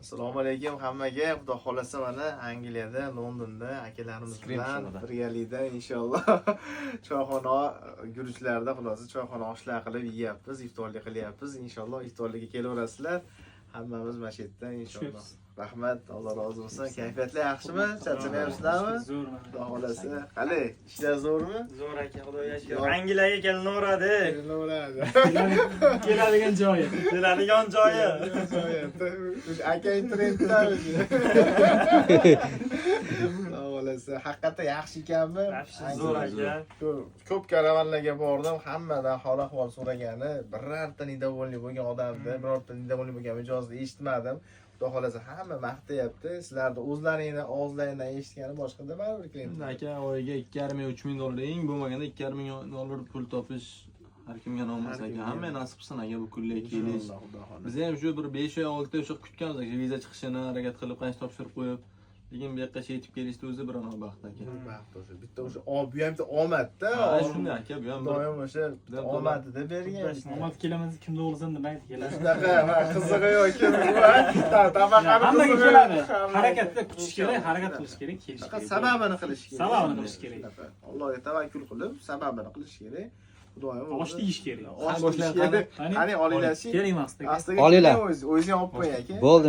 Assalomu alaykum hammaga. Xudo xohlasa, mana Angliyada, Londonda akalarimiz Scream bilan showda. birgalikda inshaalloh choyxona guruchlarda, xulosa, choyxona oshlar qilib yeyapmiz, iftorlik qilyapmiz. Inshaalloh iftorlikka kelaverasizlar. Hammamiz mana shu yerda inshaalloh. Rahmat, Alloh rozi bo'lsin. Kayfiyatlar yaxshimi? Charchamayapsizlarmi? Zo'r mana. Xudo xohlasa. Qalay? Ishlar zo'rmi? Zo'r aka, xudoga shukur. Angliyaga kelinaveradi. Kelaveradi. Keladigan joyi. Keladigan joyi. Aka trendda o'zi. Xudo xohlasa, haqiqatda yaxshi ekanmi? Zo'r aka. Ko'p karavanlarga bordim, hammadan hol ahvol so'ragani, birorta недовольный bo'lgan odamni, birorta недовольный bo'lgan mijozni eshitmadim. Xudo xohlasa, hamma maqtayapti. Sizlarni o'zlaringni og'izlaringdan eshitgani boshqada baribir klient. Aka, oyiga 2,5 ming, 3000 dollar, eng bo'lmaganda 2,5 ming dollar pul topish har kimga emas, Har aka. kimga. Hamma nasib qilsin, aka, bu kunlarga kelish. Inshaalloh, xudo xohlasa. Biz ham shu bir 5 oy, 6 oy o'sha kutganmiz, aka, viza chiqishini harakat qilib, qancha topshirib qo'yib, lekin bu yoqqa yetib kelishni o'zi bir ana baxt, aka. Baxt o'sha. Bitta o'sha, bu ham bitta omadda. Ha, shunday, aka, bu ham bir Doim o'sha Bir omadida bergan. Omad kelamiz, kim to'g'risin demaydi, keladi. Shunaqa, ha, qizig'i yo'q, kim tabaqani Hammaga qizig'i keladi. yo'q. Hammaga. Harakatda kutish kerak, harakat qilish kerak, kelish Shunaqa kerak. sababini qilish kerak. Sababini qilish kerak. Shunaqa. Allohga tavakkul qilib, sababini qilish kerak. Xudoyim Osh yeyish kerak. Osh Boshlang, yeyish kerak. qani. Qani, olinglar. Keling, maqsad aka. Astiga Olinglar. o'zingiz ham olib qo'ying, aka. Bo'ldi.